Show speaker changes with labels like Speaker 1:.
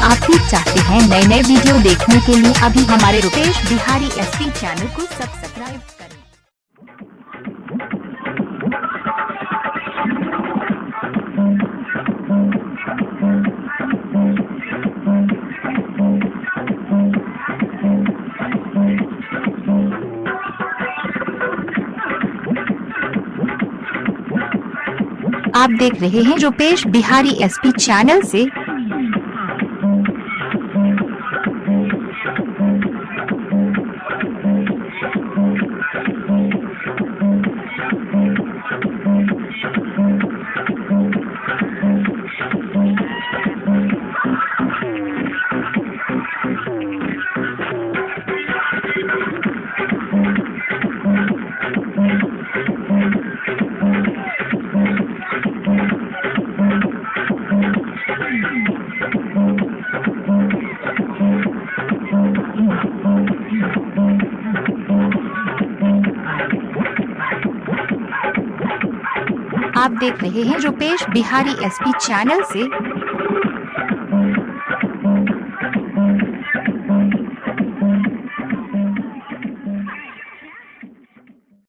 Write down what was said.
Speaker 1: आप भी चाहते हैं नए नए वीडियो देखने के लिए अभी हमारे रुपेश बिहारी एसपी चैनल को सब्सक्राइब करें। आप देख रहे हैं रुपेश बिहारी एसपी चैनल से। आप देख रहे हैं रुपेश बिहारी एसपी चैनल से।